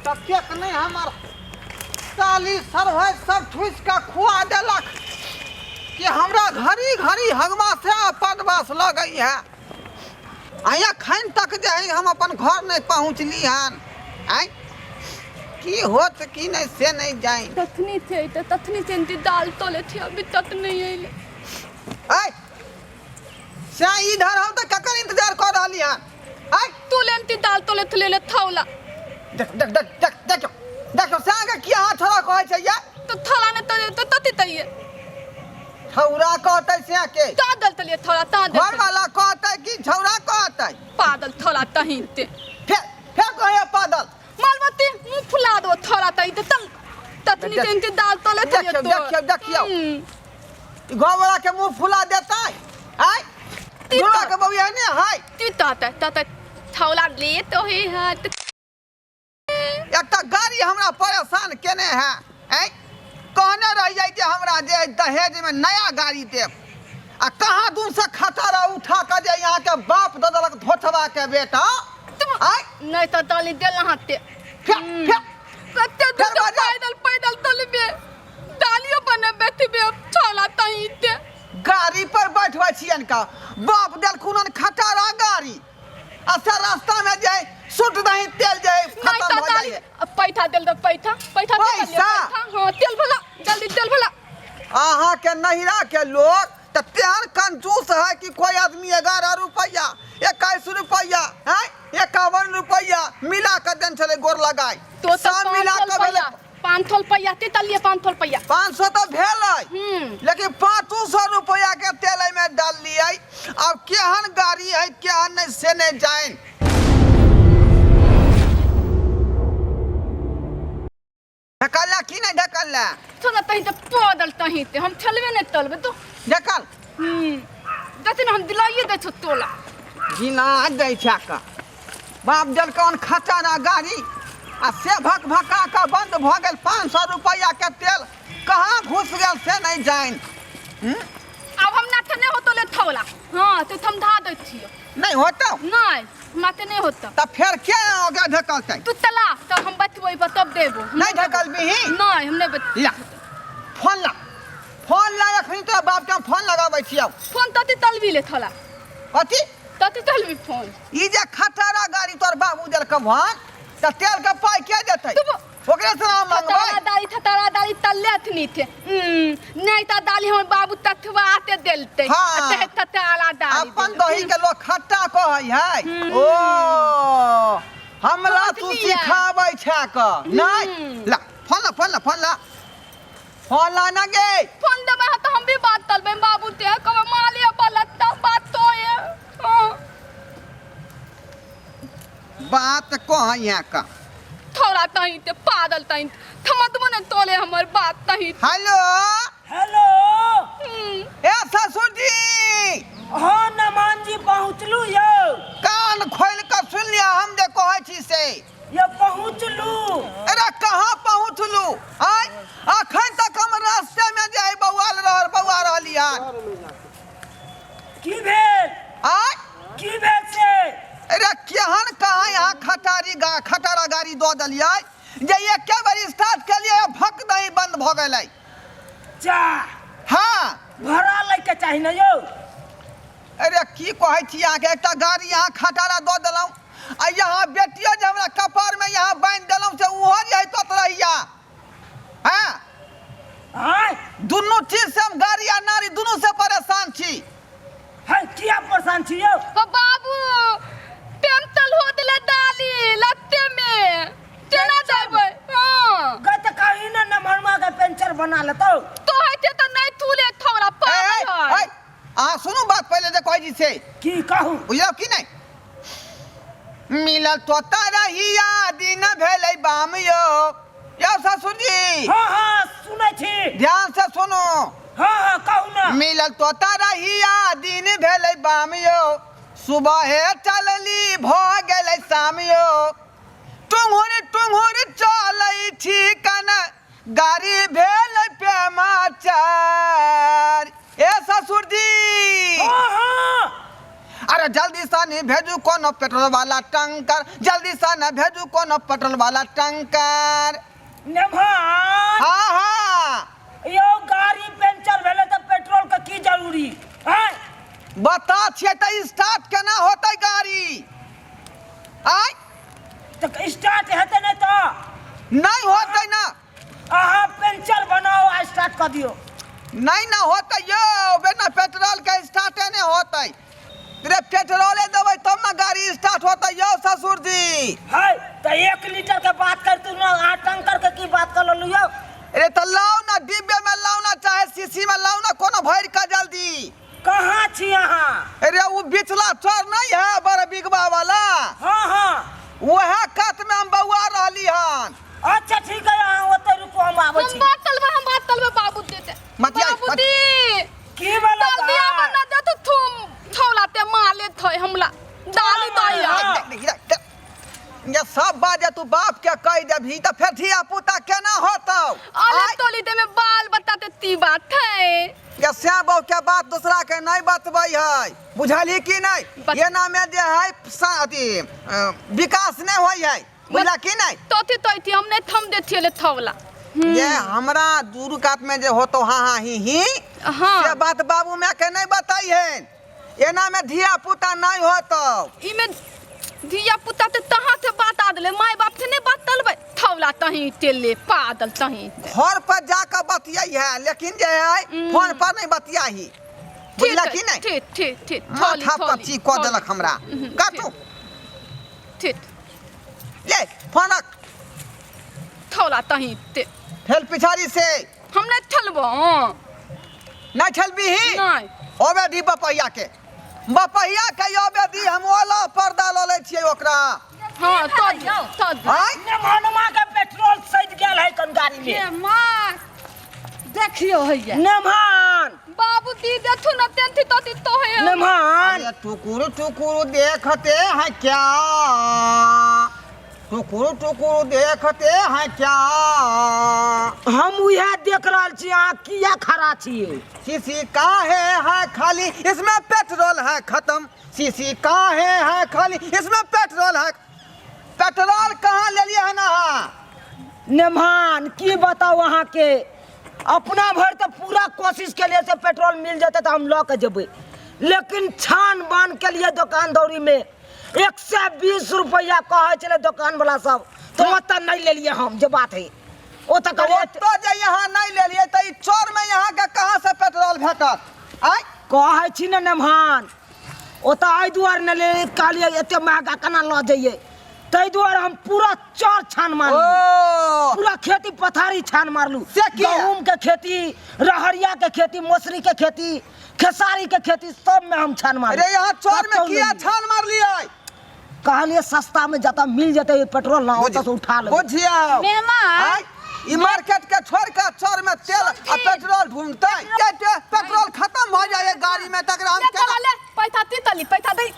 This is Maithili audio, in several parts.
ततेक नहि हमर साली सरभै सब ठुसि कऽ खुआ देलक कि हमरा घड़ी घड़ी हगमा से पदवास लगै है। आ एखन तक जे है हम अपन घर नहि पहुँचली हन। आँय, की होत की नहि से नहि जानि। तखनी थे तो तखनी से दाल तोले थे, अभी तक नहीं अइले। आँय से इधर हम तऽ ककर इंतजार कऽ रहली हन? आँय, तू लेनती दाल तोले थे, ले ले थौला। देख देख देख देख, देखियौ देखियौ से अहाँके की अहाँ छोड़ा कहै छै ये? तो थौला ने तो तती तइये। छौड़ा कहतै से के ता दल तलिए थौला ता दल। घर वाला कहतै कि छौड़ा कहतै? पादल थौला तही ते। फेर फेर कहै पादल। मालवती मुंह फुला दो थौला तही ते तल ततनी तेनती दाल तोले थे। देखियौ देखियौ देखियौ, घर वाला के मुंह फुला देतै। आय दुर्गा के बउआ ने है ती ता ता थौला ले तो ही हाथ। एकटा गाड़ी हमरा परेशान केने है। आय कहने रहियै जे हमरा जे दहेज में नया गाड़ी देब, आ कहाँ दूर से खतरा उठा के जे यहाँ के बाप दऽ देलक धोथवा के बेटा। आय नहीं तो दाली देल हाथे। फेर फेर कते दूर पैदल पैदल तलबे दालियो बनेबे थिबे छौला तही ते। गाड़ी पर बैठबै छियन का बाप देलखुन खटारा गाड़ी, आ से रास्ता में जे सुट दही तेल जे खत्म भ जाइए। पैठा देल दे, पैठा पैठा पैसा। हां तेल भला जल्दी तेल भला। अहाँ के नहिरा के लोग त तेहन कंजूस है कि कोई आदमी 11 रुपया 21 रुपया है 51 रुपया मिला के देन छले गोर लगाई। तो सब मिला के भेलै 500 रुपया ते तलिए 500 रुपया। 500 तो भेलै, लेकिन 500 रुपया के तेल में डाललियै। अब केहन गाड़ी है केहन नहीं से नहीं जाइन। ढकलला की नहीं ढकलला? थोड़ा तही ते पदल तही ते हम छलबे नहीं तलबे तो ढकल। जते हम दिलाइए दै छो तोला। दिला दै छा का बाप देलकन खचारा गाड़ी, आ से भक भका के बंद भ गेल। 500 रुपया के तेल कहाँ घुस गेल से नहीं जाइन। अब हम नाथे नहीं होतो ले थौला। हाँ तो हम धा दै छियो। नहीं होतो? नहीं माते नहीं होतो। तब फिर क्या ओकरा ढकलतै? तू तला तब हम बतबै पर तब देबो। नहीं ढकलबिही? नहीं हम नहीं बत। ला फोन ला, फोन ला अखनी तोरा बाप के हम फोन लगाबै छियौ। फोन तती तलबी ले थौला। कथी? तती तलबी फोन। ई जे खटारा गाड़ी तोर बाबू देलकौ हन त तेल के पाई के देतै? ओकरे से हम मंगबै। थतारा दाली, थतारा दाली तल्ले अथनी थे। नहीं त दाली हमर बाबू तथवा आते देलतै। हाँ। ते थतारा दाली अपन दही के लोग खट्टा कहै है। ओ हमरा तू सिखाबै छै क नहीं। ला फोन ला, फोन ला, फोन ला, फोन ला ना गे। फोन देबै त हम भी बात तलबै बाबू ते कहबै मालिया बलत्ता बात तो ये। हां बात कहै है का थोड़ा तही ते पादल तही थमत मने तोले हमर बात तही। हेलो हेलो ए ससुर जी। हां नमान जी पहुंचलू यौ? कान खोल के सुन लिया हम जे कहै छी से। ये पहुंचलू। अरे कहाँ पहुंचलू? आय अखन तक हम रास्ते में जे बौआ रहल बौआ रहली हन। की भेल? आय की भेल से? अरे केहन कहाँ यहाँ खटारी गा खटारा गाड़ी दऽ देलियै जे एके बेर स्टार्ट केलियै भक दही बंद भऽ गेलै। जा। हाँ भाड़ा लैके चाही ने यौ। अरे की कहै छी अहाँके, एकटा गाड़ी अहाँ खटारा दऽ देलहुँ आ यहाँ बेटियो जे हमरा कपार में यहाँ बान्हि देलहुँ से ओहो जे तत रहिया। हाँ आँय दुनू चीज से हम गाड़ी आ नारी दुनू से परेशान छी। है किया परेशान छी यौ? ओ बाबू पेंचल हो देले दाली लत्ते में केना देबै? हां गए त कहीं ना नमरमा के पेंचर बना लेतौ। तो हेते त नहीं थूले थोड़ा पागल है। ए अहाँ सुनू बात पहिले जे कहै छी से। की कहू? बुझलौ की नहीं? मिलल तोता रहिया दिन भेलै बाम यौ। यौ ससुर जी। हाँ हाँ सुनै छी। ध्यान से सुनू। हाँ हाँ कहू ना। मिलल तोता रहिया दिन भेलै बाम यौ, सुबहे चलली भऽ गेलै शाम यौ, टुंगुर टुंगुर चलै छी कन गाड़ी भेल पेमाचार। ए ससुर जी। हाँ हाँ। आ अरे जल्दी से नहीं भेजू कोनो पेट्रोल वाला टंकर, जल्दी से न भेजू कोनो पेट्रोल वाला टंकर। नेभान। हाँ हाँ। यौ गाड़ी पंचर भेलै तऽ पेट्रोल के की जरूरी हैं? बता छियै तऽ स्टार्ट केना होतै गाड़ी? आय। तऽ स्टार्ट हेतै नहि तऽ? नहीं होतै ना। अहाँ पंचर बनाओ आ स्टार्ट कऽ दियौ। नहीं ना होतै यौ, बिना पेट्रोल के स्टार्टे नहीं होतै। रे पेट्रोले देबै तब ना गाड़ी स्टार्ट होतै यौ ससुर जी। है तऽ 1 लीटर के बात करतू ना, अहाँ टंकर के की बात कऽ लेलू यौ? अरे तऽ लाउ ना, डिब्बे में लाउ ना, चाहे शीशी में लाउ ना, कोनो भरि कऽ जल्दी। कहाँ छी अहाँ? अरे वो बिचला चोर नहीं है बड़ बिगवा वाला? हाँ हाँ। वह कात में हम बौआ रहली हन। अच्छा ठीक है, अहाँ ओतऽ रुकू, हम आबै छी। हम बात करबै बाबू दे। मतिया, बाबू दी। की भेलै? जल्दी आब ना दे तो थुम थौला ते माले थय हमला दाली दइया। देख, देख, देख, देख। ये सब बात जे तू बाप के कह देबही तऽ फेर धिया पुता केना होतौ? अरे आँय? तोली दे में बाल बताते ती बात है। ये श्याम बहू के बात दूसरा के नहीं बतबै है, बुझलही कि नहीं? एना में जे है अथी, विकास नहीं होय है, बुझला कि नहीं? तोथी तोथी हम नहीं थम देथिए ले थौला। ये हमरा दूर कात में जे होतो हाँ हाँ ही ही, हाँ। से बात बाबू माय के नहीं बताई है, एना में धिया पुता नहीं होतो। इमे धिया पुता ते तहाँ से बात आ देले, माय बाप से नहीं बात तलबै थौला तहीं टेले पादल तहीं। घर पर जाकर बतियाई है, लेकिन जे है फोन पर नहीं बतियाही, बुझला कि नहीं? ठीक ठीक ठीक। थौली, माथा थौली, पची कऽ थौली। देलक हमरा। काटू। ठीक। ले फोन रख। थौला तहीं ते। ठेल पिछाड़ी से। हम नहीं ठलबो। नहीं ठलबीही? नहीं। ओबे दी बपहिया के, बपहिया के ओबे दी, हम ओला पर्दा लऽ लै छियै ओकरा। हाँ, तो दियौ, तो दियौ। आँय? नेभानमा के पेट्रोल सैद गेल है कन गाड़ी में। के माँ देखियो हैया। नेभान। बाबू दी देथु न तेंथी तोती तो है। नेभान। अरे टुकुर टुकुर देखते हैं क्या, टुकुर टुकुर देखते हैं क्या? हम उहे देख रहल छी, अहाँ किया खड़ा छियै? शीशी काहे है खाली, इसमें पेट्रोल है खत्म। शीशी काहे है खाली, इसमें पेट्रोल है। पेट्रोल कहाँ ले लिए है ना? नेभान की बताउ अहाँ के, अपना भर तो पूरा कोशिश के लिए से पेट्रोल मिल जेतै तऽ हम लऽ के जेबै, लेकिन छान बान के लिए दोकान दौरी में 120 रुपया कहै छलै दोकान वाला सब, तो ओतऽ नहीं लेलियै हम, जे बात है ओतऽ कहलियै। ओतऽ जे यहाँ नहीं लेलियै तऽ ई चोर में यहाँ के कहाँ से पेट्रोल भेटत? आँय? कहै छी ने नेभान, ओतऽ एहि दुआरे नहि लेलियै, कहलियै एते महगा केना लऽ जइयै, ताहि दुआरे हम पूरा चर छान मारलू। ओ। पूरा खेती पथारी छान मारलू। से किया? गहूम के खेती, रहरिया के खेती, मौसरी के खेती, खेसारी के खेती, सब में हम छान मारलू। अरे यहाँ चोर में कतौ किया लेलियै। छान मारलियै? कहलियै सस्ता में जतऽ मिल जेतै पेट्रोल ना, ओतऽ से उठा लेबै। बुझियौ। मेहमान। आँय? ई मार्केट के छोड़ के चोर में तेल आ पेट्रोल ढूंढतै। पेट्रोल खत्म भऽ जाइए गाड़ी में, तकरा हम ले केना चला ले, पैसा ती तली, पैसा दे।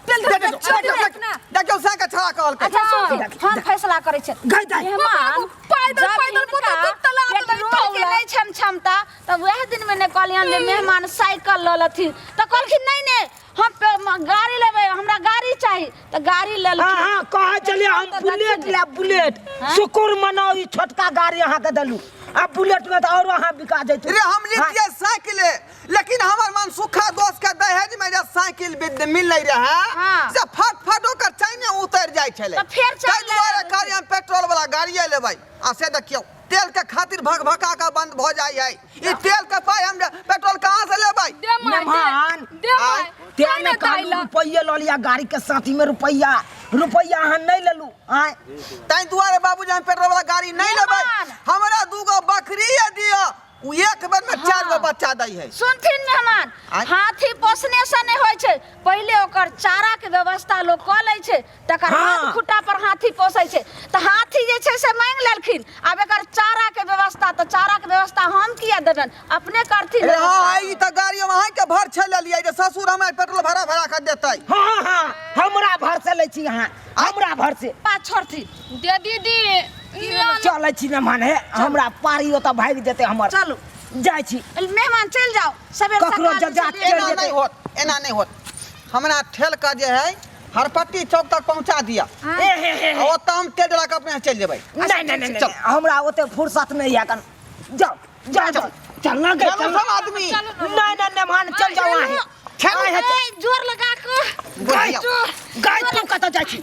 तेल देखियौ, दे, देखियौ, दे, देखियौ, देखियौ, सैं के छड़ा कहलकै। अच्छा, सुन, हम फैसला करै छियै। गई दाई। मेहमान, पैदल, जब पैदल हिनका पुतहु तक तला देबै पेट्रोल के तौला। नहि छनि क्षमता, तऽ वएह दिनमे ने कहलियनि जे मेहमान साइकिल लऽ लेथिन, तऽ कहलखिन नहि नहि, हम गाड़ी लेबै, हमरा गाड़ी चाही, तऽ गाड़ी लेलखिन। हाँ, हाँ, कहै छलियै हम तऽ बुलेट देखिन। लेब, बुलेट। हाँ? शुक्र मनाउ ई छोटका गाड़ी अहाँके देलू, आ बुलेट में तऽ औरो अहाँ बिका जैतू। रे हम लितियै साइकिले, लेकिन हमर मन सुखा दोस्त के दहेज में जे साइकिल मिललै रहे, हाँ। से फट फट ओकर चैने उतरि जाइ छलै। तऽ फेर चैन ताहि दुआरे लेबै। कहलियै हम पेट्रोल वाला गाड़िए लेबै। आ से देखियौ तेल के खातिर भक भका के बंद भऽ जाइ है। ई तेल के पाइ हम पेट्रोल कहाँ से लेबै? दे माय, दे, मेहमान, दे माय, आँय? तें चैने ने कहलहुँ दाइला। रुपैये लऽ लिअ गाड़ी के साथी में, रुपैया रुपैया अहाँ नहीं लेलू। आँय? ताहि दुआरे बाबूजी हम पेट्रोल वाला गाड़ी नहीं लेबै। मेहमान। हमरा दूगो बकरी दिअ, उ एक बेर में 4 गो बच्चा दै है। सुनथिन मेहमान, आँय? हाथी पोसने से नहीं होइ छै, पहिले ओकर चारा के व्यवस्था लोक कऽ लै छै, तकर हाँ। बाद खुट्टा पर हाथी पोसै छै। तऽ हाथी जे छै से मांगि लेलखिन, आब एकर चारा के व्यवस्था, तऽ चारा के व्यवस्था हम किया देबनि, अपने करथिन अरे हाँ, व्यवस्था। ई तऽ गाड़ी हम अहाँके भर छै लेलियै जे ससुर हमरा पेट्रोल भरा भरा के देतै। हाँ, हाँ, हमरा भर से लै छी अहाँ, हमरा भर से। बात छोड़थिन। दे दीदी, चलै छी मेहमान, हे हमरा पारी ओतऽ भागि जेतै हमर। चलू। जाइ छी। मेहमान चलि जाउ, सबेर ककरो सकाल जजात चलि चलि एना जेतै। नहि होत, एना नहि होत। हमरा ठेल कऽ जे है हरपट्टी चौक तक पहुंचा दिया। ए हे हे आ ओतऽ हम तेल डला कऽ अपने चलि जेबै। नहीं नहीं नहीं चल। नहीं, हमरा ओते फुर्सत नहीं है कन। जाओ जाओ जाओ, चल ना गए, चलू चल सब आदमी। नहीं नहीं नहीं मान, चल जाओ वहाँ। चलू। आए हैं, ए, जोर लगा के। बुझियौ। गाय तू कतऽ जाइ छी?